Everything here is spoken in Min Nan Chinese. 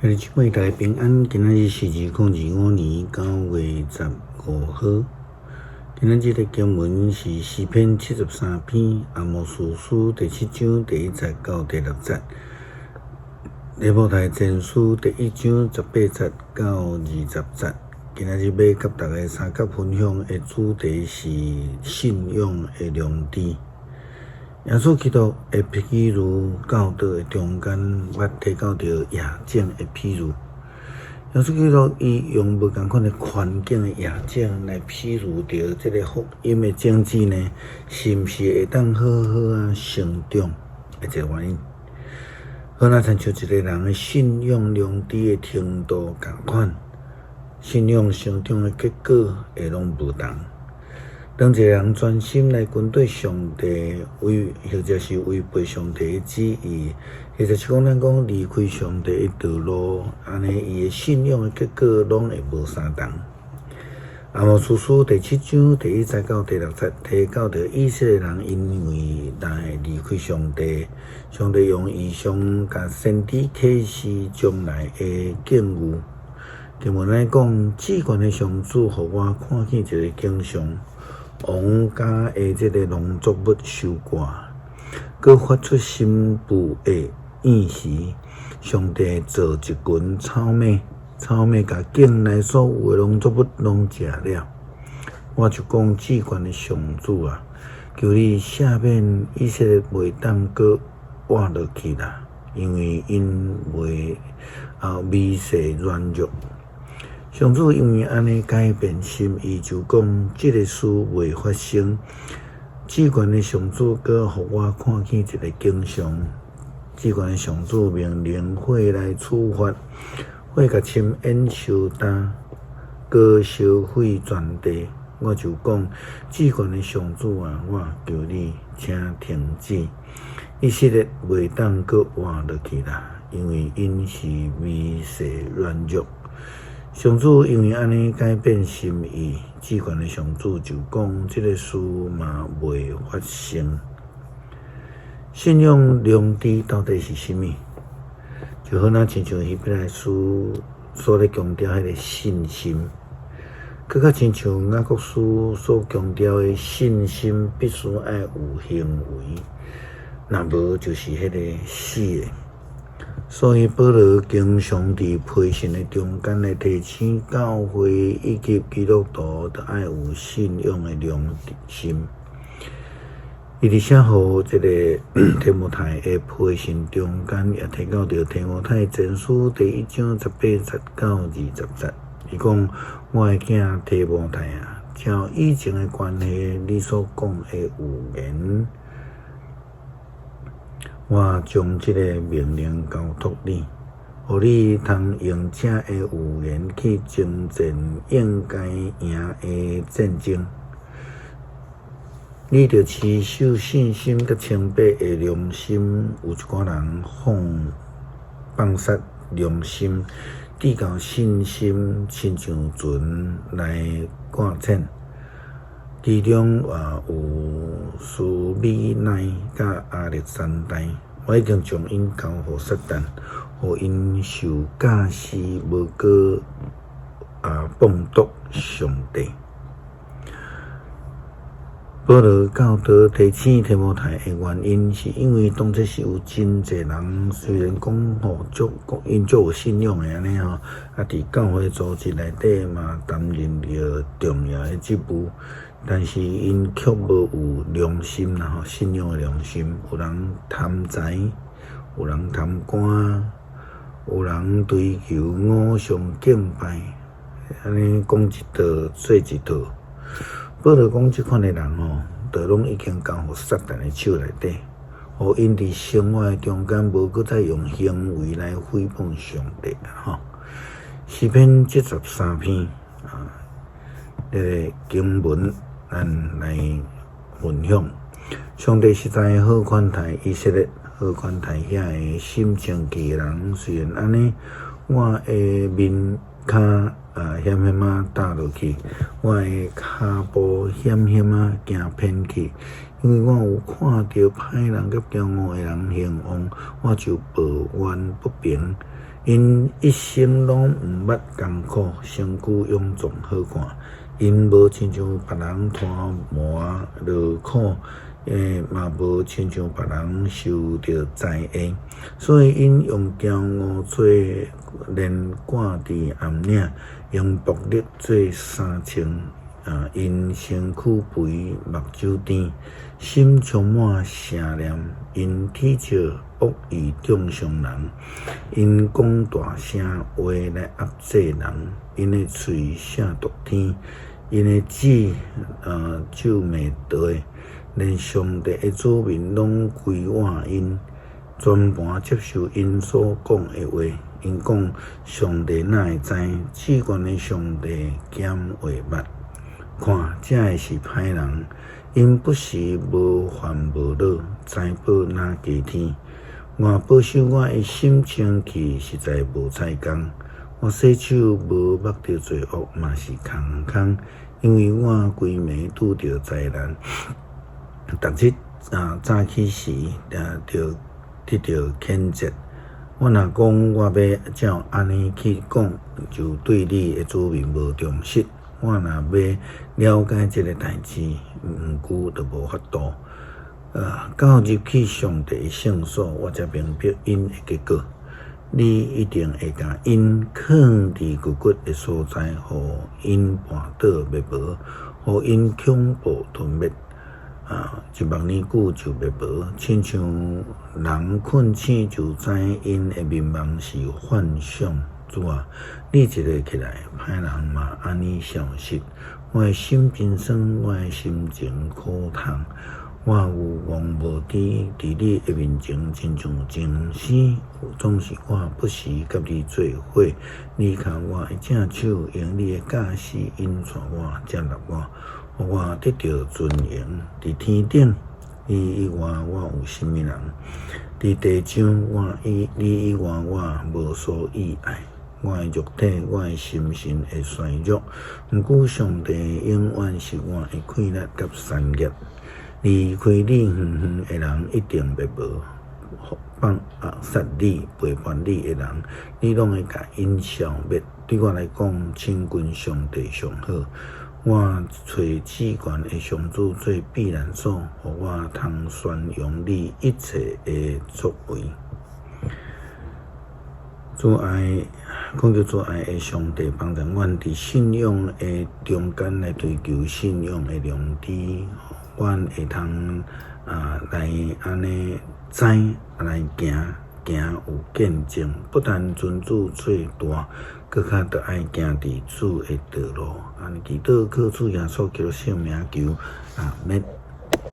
兄弟姊妹，大家平安。今仔日是2025年9月15號。今仔日的經文是詩篇73篇，阿摩司書第七章第一節到第六節，提摩太前書第一章18節到20節。今仔日欲佮大家相佮分享的主題是信仰的良知。耶穌基督的譬喻教導的中間，捌提到著夜種的譬喻。耶穌基督伊用無仝款的環境的夜種來譬喻著這个福音的種子呢，是毋是會當好好仔成長的一个原因。好若親像一个人的信仰良知的程度仝款，信仰成長的結果會攏無仝。當一个人專心來跟綴上帝，違或者是違背上帝的旨意，或者是講咱講離開上帝的道路，按呢伊的信仰的結果攏會無相仝。阿摩司書第七章第一節到第六節提到著以色列人因為來離開上帝，上帝用異象共先知啟示將來的境遇。經文來講，至懸的上主予我看見一个景象。王家的這个農作物收割，閣發出新婦的宴時，上帝造一群草蜢，草蜢共境內所有的農作物攏食了。我就講，至懸的上主啊，求你赦免以色列袂當閣活落去啦，因為𪜶袂啊微細軟弱。上主因為按呢改變心意，就講這个事袂發生。至懸的上主閣予我看見一个景象，至懸的上主命令火來處罰，火共深淵燒焦，閣燒毀全地。我就講，至懸的上主啊，我求你，請停止，以色列袂當閣活落去啦，因為𪜶是微細軟弱。上主因為按呢改變心意，至懸的上主就講，這个事嘛袂發生。信仰良知到底是啥物？就好若親像希伯來書所咧強調彼个信心，閣較親像雅各書所強調的信心必須愛有行為，若無就是彼个死的。所以保羅經常佇批信的中間來提醒教會以及基督徒，著愛有信仰的良心。伊佇寫予這个提摩太的批信中間，也提到著提摩太前書第一章18節到20節。伊講：我的囝提摩太啊，照以前的關係，你所講的預言，我將這个命令交託你，予你通用這个預言去征戰應該贏的戰爭。你著持守信心佮清白的良心，有一寡人放殺良心，至到信心親像船來擱淺。其中也有士美乃佮亞歷山大，我已經將𪜶交予撒旦，予𪜶受教示，無閣謗讟上帝。保羅教導提醒提摩太的原因，是因為當初是有真濟人，雖然講吼足，𪜶足有信仰的按呢吼，佇教會組織內底嘛擔任著重要的職務，但是𪜶卻無有良心啦吼，信仰的良心。有人貪財，有人貪官，有人追求偶像敬拜，按呢講一套做一套。保羅講，這款的人吼，就攏已經交予撒旦的手內底，予𪜶佇生活的中間無閣再用行為來誹謗上帝吼。詩篇73篇啊，這个經文咱來分享。上帝實在好款待以色列，好款待遐个心清氣的人。雖然按呢，我的面跤險險仔踏落去，我的跤步險險仔行偏去，因為我有看著歹人佮驕傲的人興旺，我就抱怨不平。𪜶一生攏毋捌艱苦，身軀勇壯好看。𪜶無親像別人拖磨勞苦，嘛無親像別人受著災厄。所以𪜶用驕傲做鏈掛佇頷領，用縛勒做衫穿。𪜶身軀肥，目睭甜，心充滿邪念。𪜶恥笑惡意中傷人，𪜶講大聲話來壓制人。𪜶的喙寫毒天，𪜶的舌咒罵道，連上帝的子民攏歸倚𪜶，全盤接受𪜶所講的話。𪜶講上帝哪會知？至懸的上帝敢會捌？看，這个是歹人，𪜶不是無煩無惱，財寶若加添。我保守我的心清氣，實在無彩工。我洗手無縛著罪惡，嘛是空空，因為我規暝拄著災難，逐日早起時就得著譴責。我若講我欲照按呢去講，就對你的子民無忠實。我若欲了解這个代誌，毋過就無法度。到入去上帝的聖所，我才明白𪜶的結果。你一定會共𪜶囥佇骨骨的所在，予𪜶絆倒滅無，予𪜶恐怖吞滅。一百年久就滅無，親像人睏醒就知𪜶的眠夢是幻想。主啊，你一个起來，歹人嘛按呢消失。我的心真酸，我的心情苦痛。我有戇無知，佇你的面前親像精屍，總是我不時佮你做伙。你牽我的正手，用你的教示引帶我，接納我，予我得著尊榮。佇天頂，你以外我有啥物人？佇地上，你以外我無所倚愛。我的肉體，我的心神會衰弱，毋過上帝永遠是我的氣力佮產業。離開你遠遠的人一定滅無，放殺你、背叛你的人，你攏會共𪜶消滅。對我來講，親近上帝上好。我揣至懸的上主做避難所，予我通宣揚你一切的作為。主愛，懇求主愛的上帝幫助阮佇信仰的中間來追求信仰的良知，阮會通來按呢知來行，行有見證，不但尊主做大，閣較著愛行佇主的道路。按呢祈禱靠主耶穌基督聖名求，阿們。